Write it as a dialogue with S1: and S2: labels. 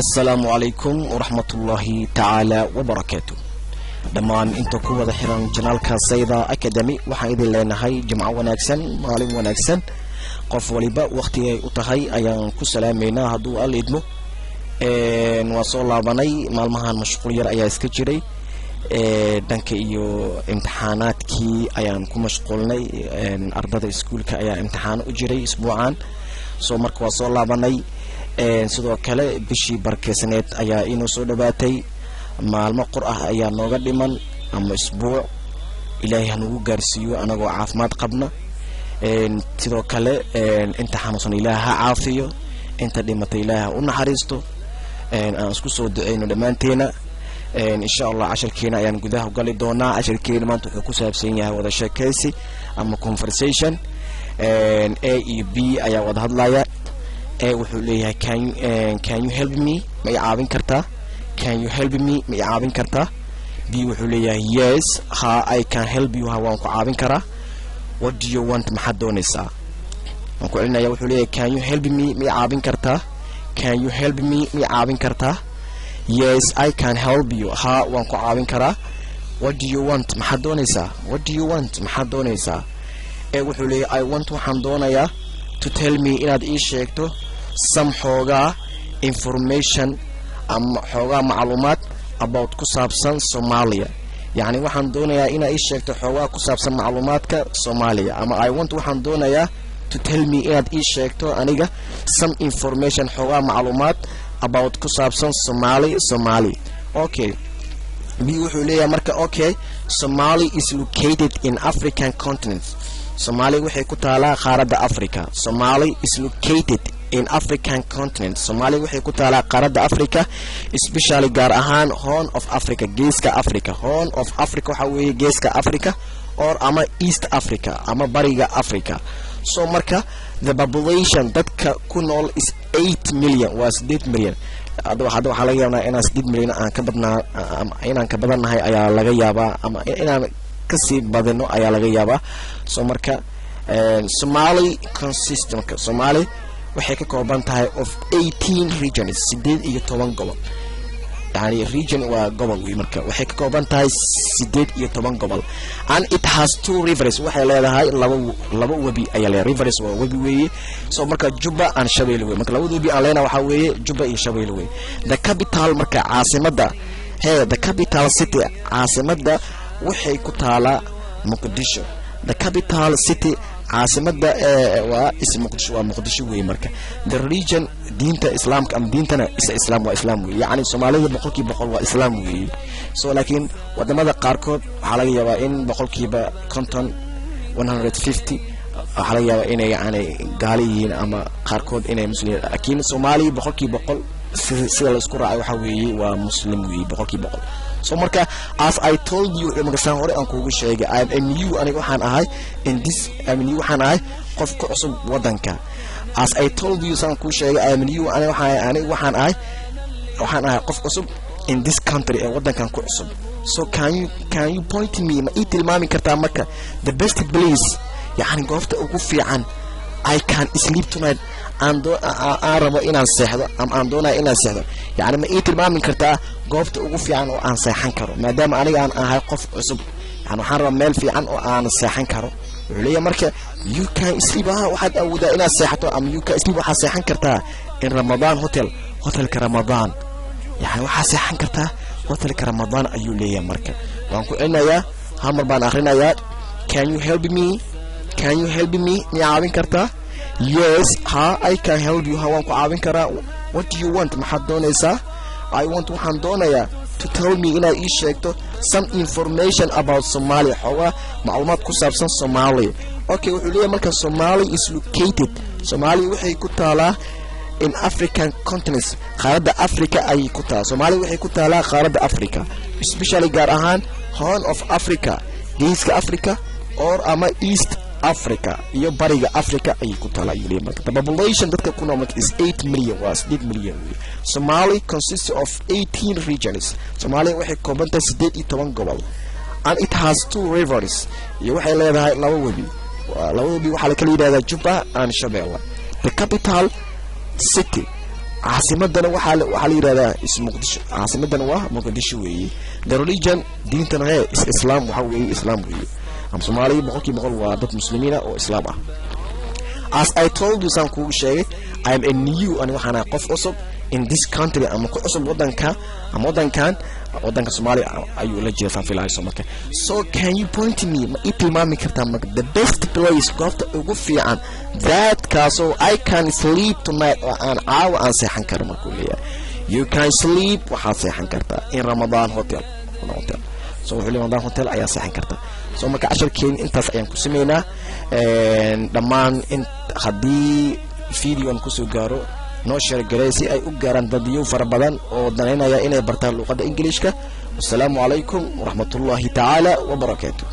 S1: Assalaamu calaykum waraxmatullaahi tacaala wabarakaatu. Dhammaan inta ku wada xiran channelka Sayda Academy, waxaan idin leenahay jimco wanaagsan, maalin wanaagsan. Qof waliba wakhtigay u tahay ayaan ku salaameynaa. Hadduu Alla idmo, waa soo laabanay. Maalmahan mashquul yar ayaa iska jiray, dhanka iyo imtixaanaadkii ayaan ku mashquulnay. Ardada iskuulka ayaa imtixaano u jiray isbuucan, soo marka waa soo laabanay. Sidoo kale bishii barkeysneed ayaa inoo soo dhawaatay, maalmo qur ah ayaa nooga dhiman ama isbuuc. Ilaahay hanugu gaarsiiyo anagoo caafimaad qabna. Sidoo kale inta xanuunsan Ilaah ha caafiyo, inta dhimatay Ilaah ha u naxariisto. Aan isku soo duceyno dhammaanteena, insha Allah. Casharkeena ayaan gudaha gali doonaa. Casharkeena maanta wuxuu ku saabsan yahay wada sheekaysi ama conversation. A iyo B ayaa wada hadlaya. A wuxuu leeyahay, Can you help me?" Ma i caawin kartaa? "Can you help me?" Ma i caawin kartaa? B wuxuu leeyahay, "Yes," ha, "I can help you," ha, waan ku caawin karaa. "What do you want?" Maxaad doonaysaa? Waan ku celinaya. Wuxuu leeyahay, "Can you help me?" Ma i caawin kartaa? "Can you help me?" Ma i caawin kartaa? "Yes, I can help you," ha, waan ku caawin karaa. "What do you want?" Maxaad doonaysaa? "What do you want?" Maxaad doonaysaa? Ee wuxuu leeyahay, "I want," waxaan doonayaa, "to tell me," inaad ii sheegto, "some," xoogaa, "information," ama xoogaa macluumaad, "about," ku saabsan, "Soomaaliya." Yacni waxaan doonayaa inaad ii sheegto xoogaa ku saabsan macluumaadka Soomaaliya. Ama "I want," waxaan doonayaa, "to tell me," inaad ii sheegto aniga, "some information," xoogaa macluumaad, "about," ku saabsan, "Somali," Somali. Okay, B wuxuu leeyahay marka, "Okay, Somali is located in African continent." Soomaaliya waxay ku taalaa qaaradda Africa. Somali is located in African continent. Soomaaliya waxay ku taalaa qaaradda Africa, especially, gaar ahaan, Horn of Africa, Geeska Africa. Horn of Africa waxaa weeye Geeska Africa, or ama East Africa ama Bariga Africa. So marka the population, dadka ku nool, is 8 million, waa 8 milyan. Hadda waxaa laga yaabaa inaan 8 milyan aan ka badnaa, inaan ka badannahay ayaa laga yaabaa, ama inaan kasii badino ayaa laga yaabaa. So marka Somali consist, marka Somali waxay ka kooban tahay, of 18 regions, 18 gobol. Yani region waa gobol wey. Marka waxay ka kooban tahay 18 gobol. And it has two rivers, waxay leedahay laba webi ayaa leedahay. Rivers waa webi weeye. So marka Juba and Shabeelle wey. Marka labada webi aan leenahay waxaa weeye Juba iyo Shabeelle wey. The capital, marka caasimada hee, the capital city, caasimada waxay ku taalaa Muqdisho. The capital city, caasimada waa is Muqdisho, waa Muqdisho wey. Marka the religion, diinta Islaamka ama diintana, is Islam, waa Islaam wey. Yacni Soomaalida 100% waa Islaam weeye. So laakiin wadamada qaarkood waxaa laga yaabaa in 50%, 150, waxaa laga yaabaa inay yani gaali yihiin ama qaarkood inay Muslim. Laakiin Soomaaliya 100% sida la isku raacay waxaa weeye waa Muslim weeye 100%. So marka as I told you, markasaan hore aan kuugu sheegay, I am a new, aniga waxaan ahay, in this, I'm new, waxaan ahay qof ku cusub wadanka. As I told you, saan kuu sheegay, I am new, aniga waxaan ahay qof cusub, in this country, ee wadankan ku cusub. So can you point me, ma ii tilmaami kartaa marka, the best place, yacni goobta ugu fiican, I can sleep tonight, aan rabo inaan seexdo ama aan doonayo inaan seexdo? Yacni ma ii tilmaami kartaa goobta ugu fiican oo aan seexan karo, maadaama aniga aan ahay qof cusub? Yani waxaan rabaa meel fiican oo aan seexan karo. Wuxuu leeyahay marka, "You can sleep," waxaad awoodaa inaad seexato, ama "you can sleep," waxaad seexan kartaa, in Ramadan Hotel, hotelka Ramadaan. Yani waxaad seexan kartaa hotelka Ramadaan ayuu leeyahay. Marka waan ku celinayaa, hal mar baan akhrinayaa. Can you help me? Can you help me? Ma caawin kartaa? "Yes," ha, "I can help you," ha, waan ku caawin karaa. "What do you want?" Maxaad doonaysaa? "I want," waxaan doonayaa, "to tell me," inaad ii sheegto, "some information about Somalia," xoogaa macluumaad ku saabsan Somalia. Okay, wuxuu leeyahay marka, Somali is located, Somalia waxay ku taalaa, in African continents, qaaradda Africa ayay ku taalaa. Soomaaliya waxay ku taalaa qaaradda Africa, especially, gaar ahaan, Horn of Africa, Geeska Africa, or ama East Africa, iyo Bariga Africa ayay ku taalaa ayuu leeyahay. Marka the population, dadka ku nool marka, is 8 million, waa 8 milyan wey. Somali consists of 18 regions, Soomaaliya waxay kooban tahay 18 gobol, and it has two rivers, iyo waxay leedahay laba webi. Laba webi waxaa la kala yidhahdaa Juba and Shabeelle. The capital city, Caasimadana waxaa la yidhahdaa is Muqdisho. Caasimadana waa Muqdisho weeye. The religion, diintana he, is Islam, waxa weeye Islam weeye, ama Soomaaliya 100% waa dad Muslimiina oo Islaam ah. As I told you, saan kuugu sheegay, I am a new, ani waxaan ahay qof cusub, in this country, ama ku cusub wadanka, ama wadankan, wadanka Soomaaliya ayuu la jeesaan filayo. Marka, so can you point me, ma ii tilmaami kartaa marka, the best place, goobta ugu fiican, that, kaasoo, I can sleep tonight, oo aan caawa aan seexan karo? Markuu leeyahay, you can sleep, waxaad seexan kartaa, in Ramadan Hotel, Hotel. So wuxuu leeyahay Ramadan Hotel ayaa seexan kartaa. So marka casharkeen intaas ayaan ku sameynaa dhammaan. In haddii videoan kusoo gaaro, noo share garee si ay u gaaraan dadyow fara badan oo danaynaya inay bartaan luuqadda Ingiliishka. Wasalaamu calaykum waraxmatullaahi tacaala wabarakaatu.